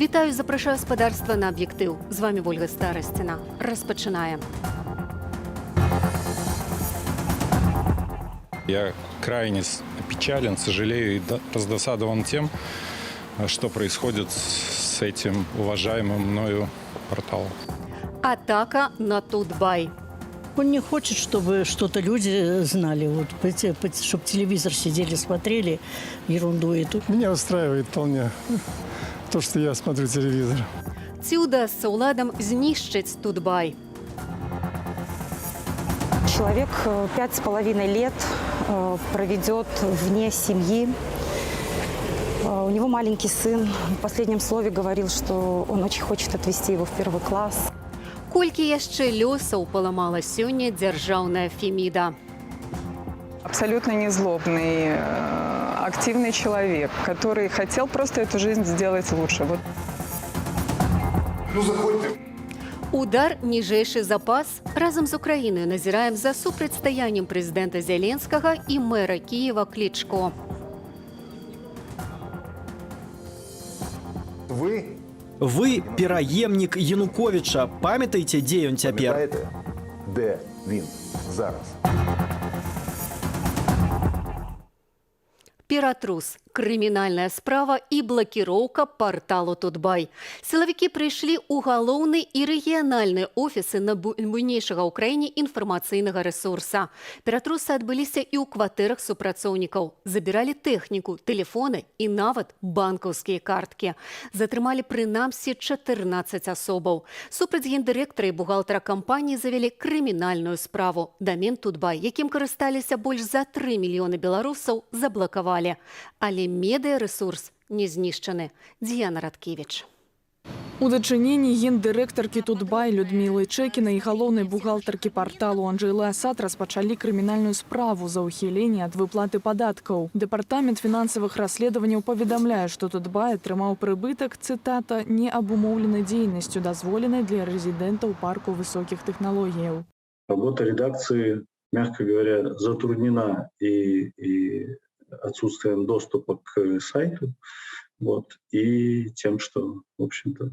Вітаю, запрашаю гаспадарства на аб'ектыў. З вами Вольга Старасціна. Распачынаем. Я крайне опечален, сожалею и раздосадован тем, что происходит с этим уважаемым мною порталом. Атака на Тутбай. Он не хочет, чтобы что-то люди знали, вот, чтобы телевизор сидели, смотрели ерунду эту. Меня устраивает вполне то, что я смотрю телевизор. Ці ўдасца ўладам знішчыць Тутбай? Человек 5,5 лет проведет вне семьи. У него маленький сын. В последнем слове говорил, что он очень хочет отвезти его в первый класс. Колькі яшчэ лёсаў паламала сёння дзяржаўная Феміда? Абсолютно незлобный, активный человек, который хотел просто эту жизнь сделать лучше. Вот. Ну, заходьте. Удар ніжэйшы за пас. Разам з Украінай назіраем за супрацьстаяннем прэзідэнта Зяленскага і мэра Кіева Клічко. Ви Вы пераемнік Януковіча. Памятаеце, дзе ён цяпер? пам'ятаєте, де він зараз? Ператрус, крымінальная справа і блакіроўка парталу Тутбай. Сілавікі прыйшлі ў галоўны і рэгіянальныя офісы на буйнейшага ў краіне інфармацыйнага рэсурса. Ператрусы адбыліся і ў кватэрах супрацоўнікаў. Забіралі тэхніку, тэлефоны і нават банкаўскія карткі. Затрымалі прынамсі 14 асобаў. Супраць гендырэктара і бухгалтара кампаніі завялі крымінальную справу. Дамен Тутбай, якім карысталіся больш за 3 мільёны беларусаў, заблакавалі. Але медыарэсурс не знішчаны. Діяна Радкевіч. У дачыненні гендырэктаркі Тутбай Людмілы Чэкінай і галоўнай бухгалтаркі парталу Анжэлы Асад распачалі крымінальную справу за ўхіленне ад выплаты падаткаў. Дэпартамент фінансавых расследаванняў паведамляе, што Тутбай атрымаў прыбытак, цытата, не абумоўленай дзейнасцю, дазволенай для рэзідэнтаў парку высокіх тэхналогіяў. Работа редакции, мягко говоря, затруднена и отсутствием доступа к сайту, вот, и тем, что, в общем-то,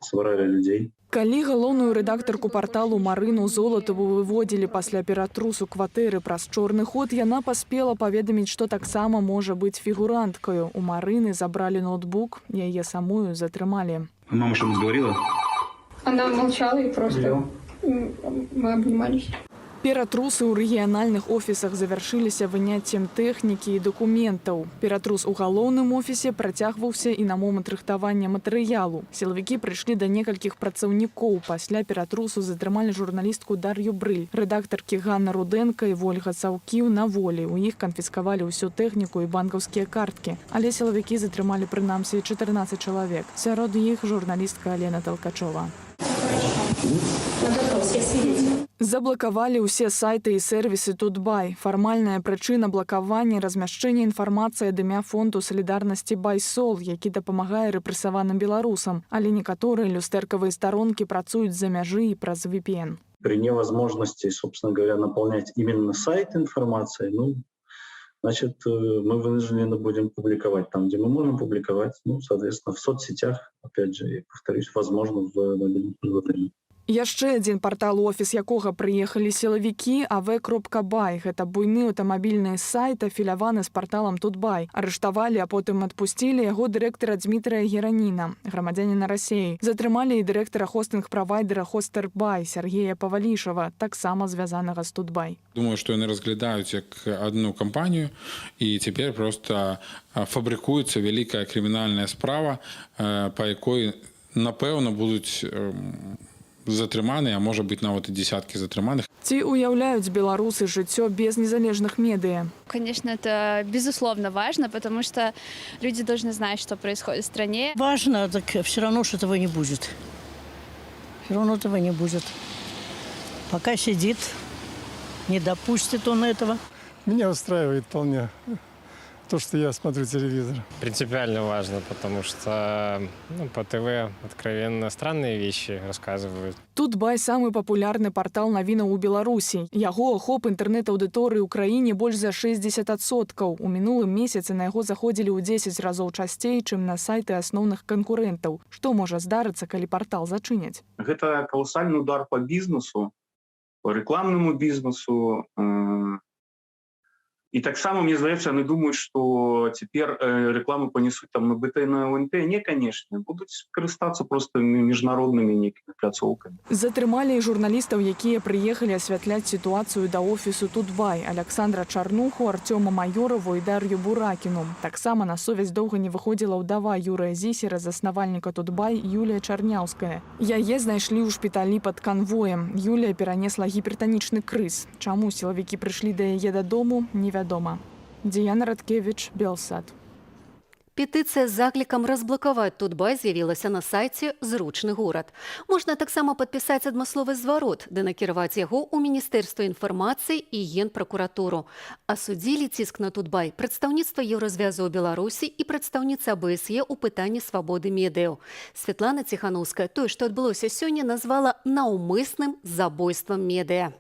собрали людей. Калі галоўную рэдактарку парталу Марыну Золатаву выводзілі пасля ператрусу кватэры праз чорны ход, яна паспела паведаміць, што таксама можа быць фігуранткаю. У Марыны забралі ноутбук, яе самую затрымалі. Мама что-нибудь говорила? Она молчала, и просто мы обнимались. Ператрусы ў рэгіянальных офісах завяршыліся выняццем тэхнікі і дакументаў. Ператрус у галоўным офісе працягваўся і на момант рыхтавання матэрыялу. Сілавікі прыйшлі да некалькіх працаўнікоў. Пасля ператрусу затрымалі журналістку Дар'ю Брыль. Рэдактаркі Ганна Рудэнка і Вольга Саўкіў на волі. У іх канфіскавалі ўсю тэхніку і банкаўскія карткі. Але сілавікі затрымалі прынамсі 14 чалавек. Сярод іх журналістка Алена Талкачова. На допрос, я свидетель. Заблакавалі ўсе сайты і сервісы Тутбай. Фармальная прычына блакавання — размяшчэння інфармацыі ад імя фонду салідарнасці Байсол, які дапамагае рэпрэсаваным беларусам. Але некаторыя люстэркавыя старонкі працуюць з-за мяжы і праз VPN. При невозможности, собственно говоря, наполнять именно сайт информацией, ну, значит, мы вынуждены будем публиковать там, где мы можем публиковать, ну, соответственно, в соцсетях, опять же, и повторюсь, возможно, в мобильном приложении. Яшчэ адзін партал, у офіс якога прыехалі сілавікі, av.by. Гэта буйны аўтамабільны сайт, афіляваны з парталам Тутбай. Арыштавалі, а потым адпусцілі яго дырэктара Дмітрыя Гераніна, грамадзяніна Расеі. Затрымалі і дырэктара хостынг-правайдера Хостербай Сергея Павалішава, таксама звязанага з Тутбай. Думаю, што яны разглядаюць як адну кампанію, і цяпер просто фабрыкуецца вялікая крымінальная справа, па якой, напэўна, будуць затрыманы, а можа быць, нават і дзесяткі затрыманых. Ці уяўляюць беларусы жыццё без незалежных медыа? Конечно, это безусловно важно, потому что люди должны знать, что происходит в стране. Важно, так все равно, что этого не будет. Все равно этого не будет. Пока сидит, не допустит он этого. Меня устраивает вполне То, что я смотрю телевизор. Принципиально важно, потому что, ну, по ТВ откровенно странные вещи рассказывают. Тутбай — самы папулярны партал навінаў у Беларусі. Яго ахоп інтэрнэт-аўдыторыі ў краіне больш за 60%. У мінулым месяцы на яго заходзілі ў 10 разоў часцей, чым на сайты асноўных канкурэнтаў. Што можа здарыцца, калі партал зачыняць? Гэта каласальны удар по бізнесу, по рэкламнаму бізнесу. І таксама, мне здаецца, яны думаюць, што цяпер рэкламу панесуць там на БТ, на ОНТ. Не, конечно, будуць карыстацца просто міжнароднымі нейкімі пляцоўкамі. Затрымалі і журналістаў, якія прыехалі асвятляць сітуацыю да офісу Тутбай: Аляксандра Чарнуху, Арцёма Маёраву і Дар'ю Буракіну. Таксама на сувязь доўга не выходзіла ўдава Юрыя Зісера, заснавальніка Тутбай, Юлія Чарняўская. Яе знайшлі ў шпіталі пад канвоем. Юлія перанесла гіпертанічны крыз. Чаму сілавікі прыйшлі да яе дадому, невядома. Дыяна Радкевіч, Белсат. Петыцыя з заклікам разблакаваць Тутбай з'явілася на сайце «Зручны горад». Можна таксама падпісаць адмысловы зварот ды накіраваць яго ў Міністэрства інфармацыі і Генпракуратуру. Асудзілі ціск на Тутбай прадстаўніцтва Еўразвязу ў Беларусі і прадстаўніца АБСЕ ў пытанні свабоды медыяў. Святлана Ціханаўская тое, што адбылося сёння, назвала наўмысным забойствам медыа.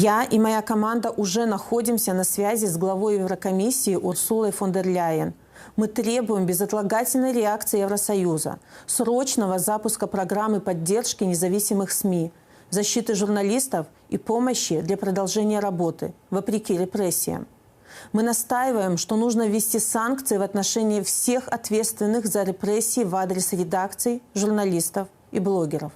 Я и моя команда уже находимся на связи с главой Еврокомиссии Урсулой фон дер Ляйен. Мы требуем безотлагательной реакции Евросоюза, срочного запуска программы поддержки независимых СМИ, защиты журналистов и помощи для продолжения работы, вопреки репрессиям. Мы настаиваем, что нужно ввести санкции в отношении всех ответственных за репрессии в адрес редакций, журналистов и блогеров.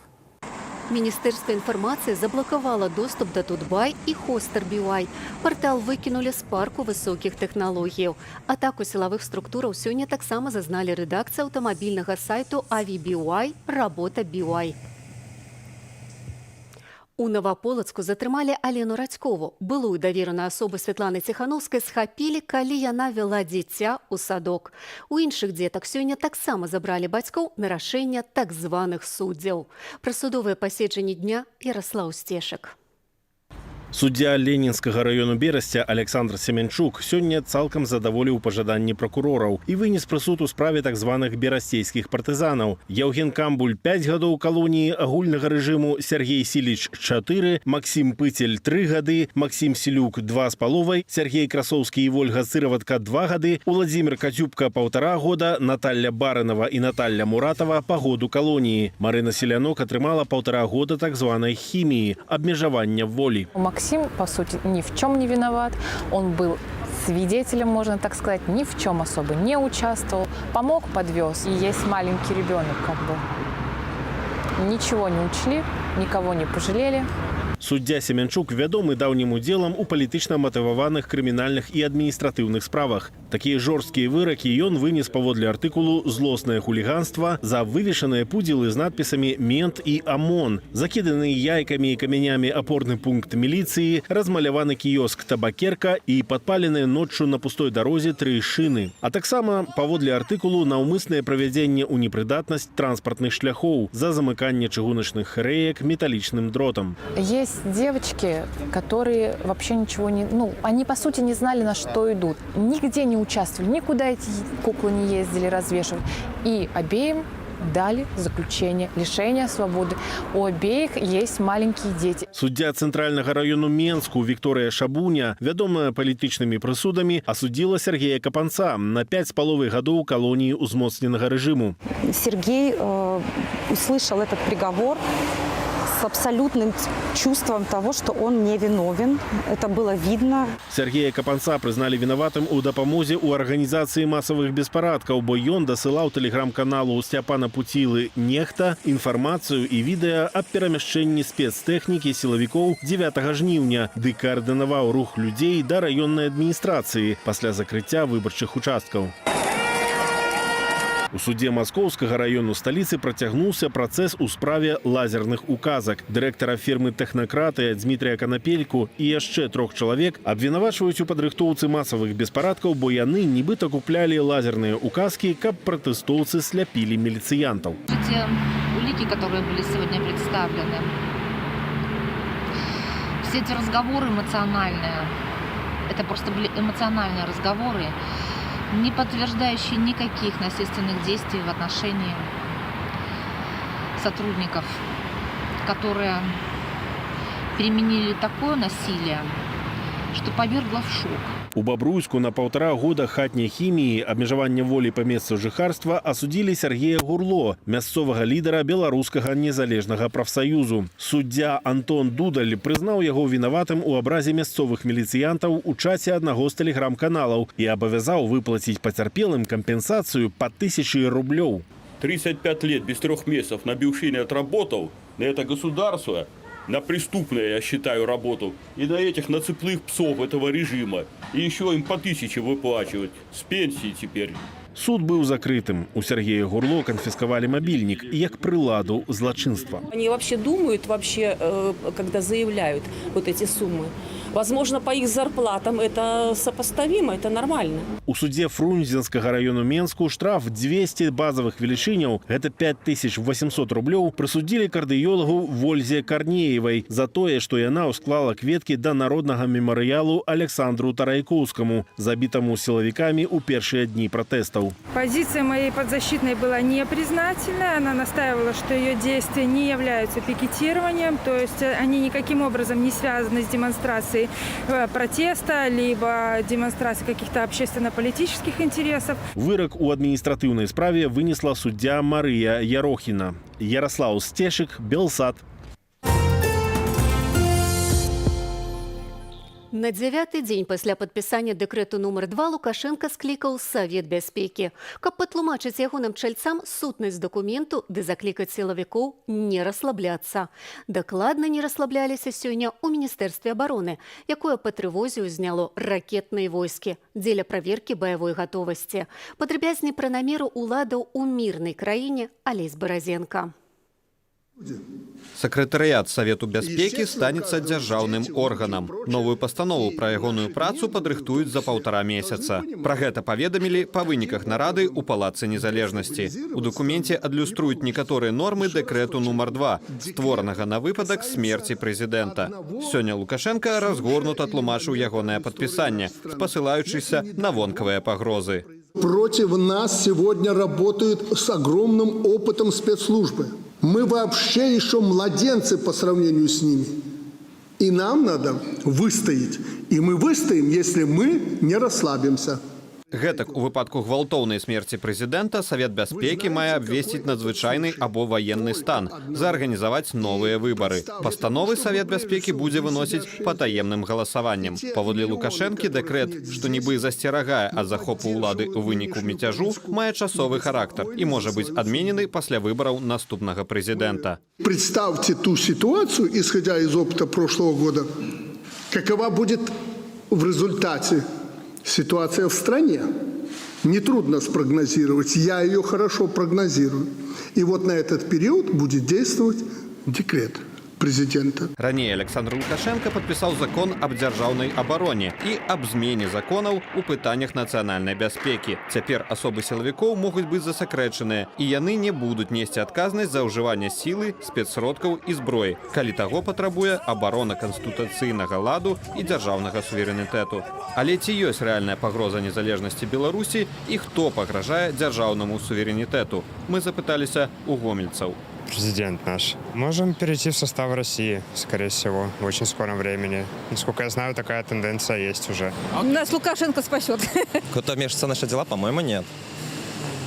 Міністэрства інфармацыі заблакавала доступ да Тутбай і хостер BY. Партал выкінулі з парку высокіх тэхналогіяў. Атаку сілавых структураў сёння таксама зазналі рэдакцыя аўтамабільнага сайту AVBY, Работа BY. У Наваполацку затрымалі Алену Радзькову. Былую давераную асобу Святланы Ціханаўскай схапілі, калі яна вяла дзіця ў садок. У іншых дзетак сёння таксама забралі бацькоў на рашэнне так званых суддзяў. Пра судовыя паседжанні дня Яраслаў Сцешак. Суддзя Ленінскага раёну Берасця Аляксандр Семянчук сёння цалкам задаволіў пажаданні пракурораў і вынес прысуд у справе так званых берасцейскіх партызанаў. Яўген Камбуль — 5 гадоў калоніі агульнага рэжыму, Сяргей Сіліч — 4, Максім Пыцель — 3 гады, Максім Селюк — 2,5, Сяргей Красоўскі і Вольга Сыраватка — 2 гады, Уладзімір Кацюбка — 1,5 года, Наталля Барынава і Наталля Муратава — па году калоніі. Марына Селянок атрымала 1,5 года так званай хіміі, абмежавання волі. Максим, по сути, ни в чем не виноват. Он был свидетелем, можно так сказать, ни в чем особо не участвовал. Помог, подвез. И есть маленький ребенок, как бы. Ничего не учли, никого не пожалели. Суддзя Семянчук вядомы даўнім удзелам у палітычна матываваных крымінальных і адміністратыўных справах. Такія жорсткія выракі ён вынес паводле артыкулу «Злоснае хуліганства» за вывешаныя пудзілы з надпісамі «Мент» і «АМОН», закіданы яйкамі і камянямі апорны пункт міліцыі, размаляваны кіёск «Табакерка» і падпаленыя ноччу на пустой дарозе тры шыны. А таксама паводле артыкулу «Наўмыснае правядзенне ў непрыдатнасць транспартных шляхоў» за замыканне чыгуначных рэек металічным дротам. Есть девочки, которые вообще ничего не... Ну, они, по сути, не знали, на что идут. Нигде не участвовали, никуда эти куклы не ездили развешивать. И обеим дали заключение лишения свободы. У обеих есть маленькие дети. Суддзя Цэнтральнага раёну Менску Вікторыя Шабуня, вядомая палітычнымі прысудамі, асудзіла Сяргея Капанца на 5,5 гадоў калоніі ўзмоцненага рэжыму. Сергей услышал этот приговор с абсолютным чувством того, что он не виновен. Это было видно. Сяргея Капанца прызналі вінаватым у дапамозе ў арганізацыі масавых беспарадкаў, бо ён дасылаў тэлеграм-каналу Сцяпана Пуцілы «Нехта» інфармацыю і відэа аб перамяшчэнні спецтэхнікі сілавікоў 9 жніўня ды каардынаваў рух людзей да раённай адміністрацыі пасля закрыцця выбарчых участкаў. У судзе Маскоўскага раёну сталіцы працягнуўся працэс у справе лазерных указак. Дырэктара фірмы «Тэхнакратыя» Дмітрия Канапельку і яшчэ трох чалавек абвінавачваюць у падрыхтоўцы масавых беспарадкаў, бо яны нібыта куплялі лазерныя указкі, каб пратэстоўцы сляпілі міліцыянтаў. Те улики, которые были сегодня представлены, все эти разговоры эмоциональные, Это просто были эмоциональные разговоры, не подтверждающие никаких насильственных действий в отношении сотрудников, которые применили такое насилие, что повергло в шок. У Бабруйску на паўтара года хатняй хіміі, абмежавання волі па месцу жыхарства, асудзілі Сяргея Гурло, мясцовага лідара Беларускага незалежнага прафсаюзу. Суддзя Антон Дудаль прызнаў яго вінаватым у абразе мясцовых міліцыянтаў у чаце аднаго з тэлеграм-каналаў і абавязаў выплаціць пацярпелым кампенсацыю па тысячы рублёў. 35 лет без 3 месяцев на белшине отработал, на это государство, на преступную, я считаю, работу, и на этих, на цепных псов этого режима. И еще им по тысяче выплачивать с пенсии теперь. Суд быў закрытым. У Сяргея Гурло канфіскавалі мабільнік як прыладу злачынства. Они вообще думают, вообще, когда заявляют вот эти суммы? Возможно, по их зарплатам это сопоставимо, это нормально. У судзе Фрунзенскага раёну Менску штраф 200 базавых велічыняў, гэта 5800 рублёў, прысудзілі кардыёлагу Вользе Карнеевай за тое, што яна ўсклала кветкі да народнага мемарыялу Аляксандру Тарайкоўскаму, забітаму сілавікамі ў першыя дні пратэстаў. Позиция моей подзащитной была непризнательная. Она настаивала, что ее действия не являются пикетированием, то есть они никаким образом не связаны с демонстрацией протеста либо демонстрацией каких-то общественно-политических интересов. Вырак у адміністратыўнай справе вынесла суддзя Марыя Ярохіна. Яраслаў Сцешык, Белсат. На дзявяты дзень пасля падпісання дэкрэту нумар 2 Лукашэнка склікаў Савет бяспекі, каб патлумачыць ягоным чальцам сутнасць дакументу ды заклікаць сілавікоў не расслабляцца. Дакладна не расслабляліся сёння ў міністэрстве абароны, якое па трывозе ўзняло ракетныя войскі дзеля праверкі баявой гатовасці. Падрабязней пра намеру ўладаў у мірнай краіне Алесь Баразенка. Сакратарыят Савету бяспекі станецца дзяржаўным органам. Новую пастанову пра ягоную працу падрыхтуюць за паўтара месяца. Пра гэта паведамілі па выніках нарады ў Палацы незалежнасці. У дакуменце адлюструюць некаторыя нормы дэкрэту нумар 2, створанага на выпадак смерці прэзідэнта. Сёння Лукашэнка разгорнута тлумачыў ягонае падпісанне, спасылаючыся на вонкавыя пагрозы. Против нас сегодня работают с огромным опытом спецслужбы. Мы вообще еще младенцы по сравнению с ними. И нам надо выстоять. И мы выстоим, если мы не расслабимся. Гэтак, у выпадку гвалтоўнай смерці прэзідэнта Савет бяспекі мае абвесціць надзвычайны або ваенны стан, заарганізаваць новыя выбары. Пастановы Савет бяспекі будзе выносіць патаемным галасаваннем. Паводле Лукашэнкі, дэкрэт, што нібы засцерагае ад захопу ўлады ў выніку міцяжу, мае часовы характар і можа быць адменены пасля выбараў наступнага прэзідэнта. Представьте ту ситуацию, исходя из опыта прошлого года, какова будет в результате ситуация в стране. Нетрудно спрогнозировать, я ее хорошо прогнозирую. И вот на этот период будет действовать декрет президента. Раней Аляксандр Лукашэнка падпісаў закон аб дзяржаўнай абароне і аб змене законаў у пытаннях нацыянальнай бяспекі. Цяпер асобы сілавікоў могуць быць засакрэчаныя, і яны не будуць несці адказнасць за ўжыванне сілы, спецсродкаў і зброі, калі таго патрабуе абарона канстытуцыйнага ладу і дзяржаўнага суверэнітэту. Але ці ёсць рэальная пагроза незалежнасці Беларусі і хто пагражае дзяржаўнаму суверэнітэту? Мы запыталіся у гомельцаў. Президент наш. Можем перейти в состав России, скорее всего, в очень скором времени. Насколько я знаю, такая тенденция есть уже. Нас Лукашенко спасет. Кто-то вмешивается в наши дела, по-моему, нет.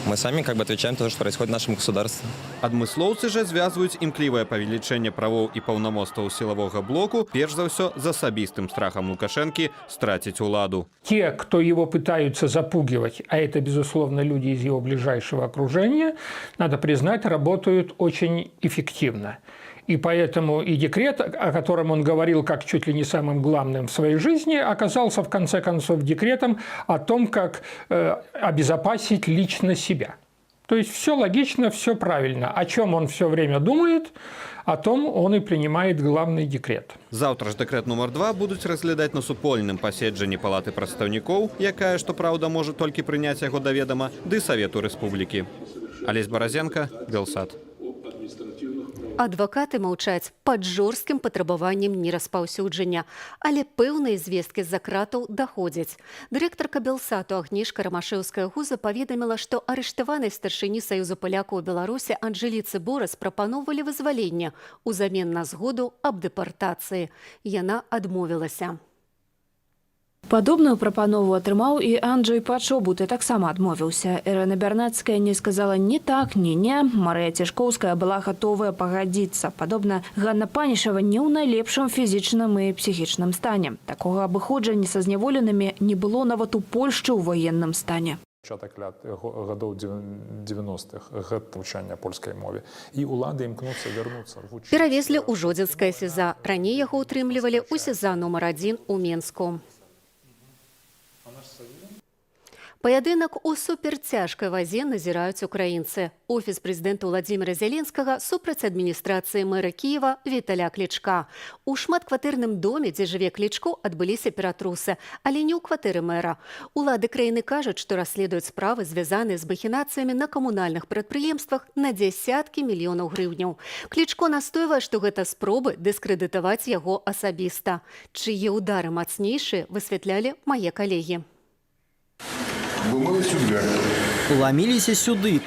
Мы сами как бы отвечаем за то, что происходит в нашем государстве. Адмыслоўцы жа звязваюць імклівае павелічэнне правоў і паўнамоцтваў сілавога блоку перш за ўсё з асабістым страхам Лукашэнкі страціць уладу. Те, кто его пытаются запугивать, а это, безусловно, люди из его ближайшего окружения, надо признать, работают очень эффективно. И поэтому и декрет, о котором он говорил как чуть ли не самым главным в своей жизни, оказался в конце концов декретом о том, как обезопасить лично себя. То есть все логично, все правильно. О чем он все время думает, о том он и принимает главный декрет. Заўтра ж дэкрэт нумар 2 будуць разглядаць на супольным паседжанні Палаты прадстаўнікоў, якая, што праўда, можа толькі прыняць яго да ведама, ды Савету Рэспублікі. Алесь Баразенка, Белсат. Адвакаты маўчаць пад жорсткім патрабаваннем нераспаўсюджання, але пэўныя звесткі з-за кратаў даходзяць. Дырэктарка Белсату Агнешка Рамашэўская-Гуза паведаміла, што арыштаванай старшыні Саюза палякаў у Беларусі Анжеліцы Борас прапаноўвалі вызваленне узамен на згоду аб дэпартацыі. Яна адмовілася. Падобную прапанову атрымаў і Анджэй Пачобут і таксама адмовіўся. Ірына Бярнацкая не сказала ні так, ні не. Марыя Цяжкоўская была гатовая пагадзіцца. Падобна, Ганна Панішава не ў найлепшым фізічным і псіхічным стане. Такога абыходжання са зняволенымі не было нават у Польшчы ў ваенным стане. Пачатак гадоў 90-х, гэта навучання польскай мове, і улады імкнуцца вярнуцца. Перавезлі ў жодзінскае СІЗА. Раней яго ўтрымлівалі ў СІЗА нумар 1 у Менску. Паядынак у суперцяжкай вазе назіраюць украінцы. Офіс прэзідэнта Уладзіміра Зяленскага супраць адміністрацыі мэра Кіева Віталя Клічка. У шматкватэрным доме, дзе жыве Клічко, адбыліся ператрусы, але не ў кватэры мэра. Улады краіны кажуць, што расследуюць справы, звязаныя з махінацыямі на камунальных прадпрыемствах на дзясяткі мільёнаў грыўняў. Клічко настойвае, што гэта спробы дыскрэдытаваць яго асабіста. Чые ўдары мацнейшыя, высвятлялі мае калегі. Ломились у двері. Ламіліся сюды.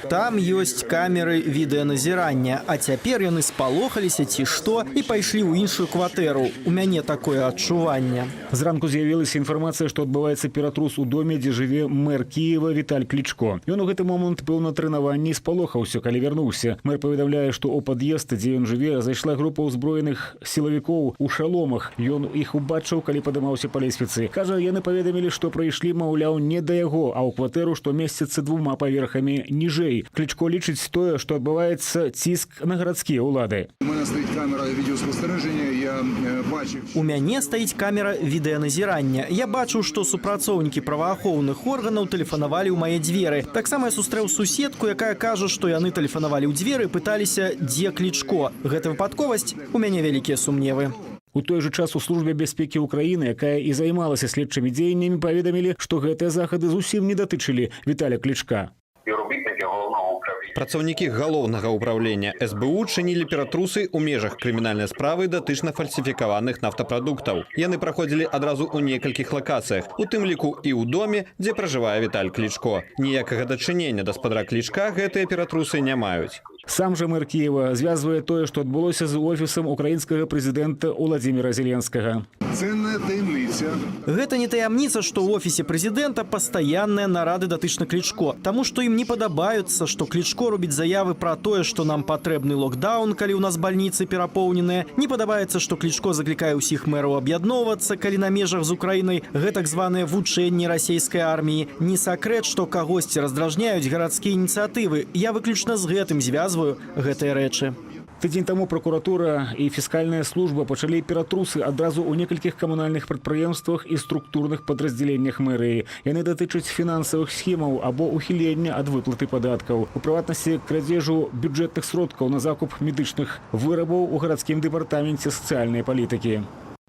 Там ёсць камеры відэаназірання, а цяпер яны спалохаліся ці што і пайшлі ў іншую кватэру. У мяне такое адчуванне. Зранку з'явілася інфармацыя, што адбываецца ператрус у доме, дзе жыве мэр Кіева Віталь Клічко. Ён у гэты момант быў на трэнаванні і спалохаўся, калі вярнуўся. Мэр паведамляе, што ў пад'езд, дзе ён жыве, зайшла група ўзброеных сілавікоў у шаломах. Ён іх убачыў, калі падымаўся па лесвіцы. Кажа, яны паведамілі, што прыйшлі, маўляў, не да яго, а ў кватэру, што месціцца двума паверхамі ніжэй. Клічко лічыць тое, што адбываецца, ціск на гарадскія ўлады. У мене стоїть камера відеоспостереження. Я бачив. У мяне стаіць камера відэаназірання. Я бачыў, што супрацоўнікі праваахоўных органаў тэлефанавалі ў мае дзверы. Таксама я сустрэў суседку, якая кажа, што яны тэлефанавалі ў дзверы і пыталіся, дзе Клічко. Гэта выпадковасць? У мяне вялікія сумневы. У той жа час у службе бяспекі Украіны, якая і займалася следчымі дзеяннямі, паведамілі, што гэтыя захады зусім не датычылі Віталя Клічка. Співробітники головного управління. Працаўнікі галоўнага ўпраўлення СБУ чынілі ператрусы ў межах крымінальнай справы датычна фальсіфікаваных нафтапрадуктаў. Яны праходзілі адразу ў некалькіх лакацыях, у тым ліку і ў доме, дзе пражывае Віталь Клічко. Ніякага дачынення да спадара Клічка гэтыя ператрусы не маюць. Сам жа мэр Кіева звязвае тое, што адбылося, з офісам украінскага прэзідэнта Уладзіміра Зеленскага. Це не таємниця. Гэта не таямніца, што ў офісе прэзідэнта пастаянныя нарады датычна Клічко, таму што ім не падабаюцца, што Клічко робіць заявы пра тое, што нам патрэбны локдаун, калі ў нас бальніцы перапоўненыя. Не падабаецца, што Клічко заклікае ўсіх мэраў аб'ядноўвацца, калі на межах з Украінай гэтак званыя вучэнні расійскай арміі. Не сакрэт, што кагосьці раздражняюць гарадскія ініцыятывы. Я выключна з гэтым звязваю гэтыя рэчы. Тыдзень таму пракуратура і фіскальная служба пачалі ператрусы адразу ў некалькіх камунальных прадпрыемствах і структурных падраздзяленнях мэрыі. Яны датычаць фінансавых схемаў або ухілення ад выплаты падаткаў. У прыватнасці, крадзежу бюджэтных сродкаў на закуп медычных вырабаў у гарадскім дэпартаменце сацыяльнай палітыкі.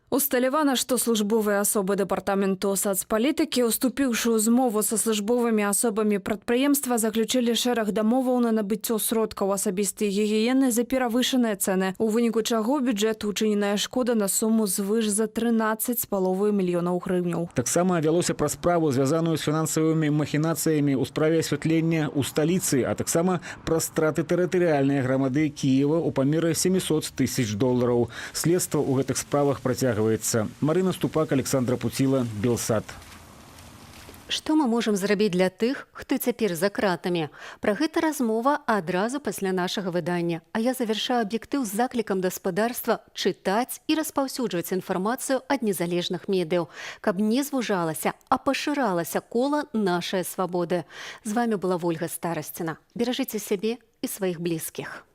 Усталявана, што службовыя асобы дэпартаменту сацпалітыкі, уступіўшы ў змову са службовымі асобамі прадпрыемства, заключылі шэраг дамоваў на набыццё сродкаў асабістай гігіены за перавышаныя цэны, у выніку чаго бюджэту учыненая шкода на суму звыш за 13,5 мільёнаў грыўняў. Таксама вялося пра справу, звязаную з фінансавымі махінацыямі ў справе асвятлення ў сталіцы, а таксама пра страты тэрытарыяльнай грамады Кіева ў памеры 700 тысяч долараў. Следства ў гэтых справах працягваецца. Марына Ступак, Александра Пуціла, Белсат. Што мы можам зрабіць для тых, хто цяпер за кратамі? Пра гэта размова адразу пасля нашага выдання. А я завяршаю аб'ектыў з заклікам да спадарства чытаць і распаўсюджваць інфармацыю ад незалежных медыяў, каб не звужалася, а пашыралася кола нашай свабоды. З вамі была Вольга Старасціна. Беражыце сябе і сваіх блізкіх.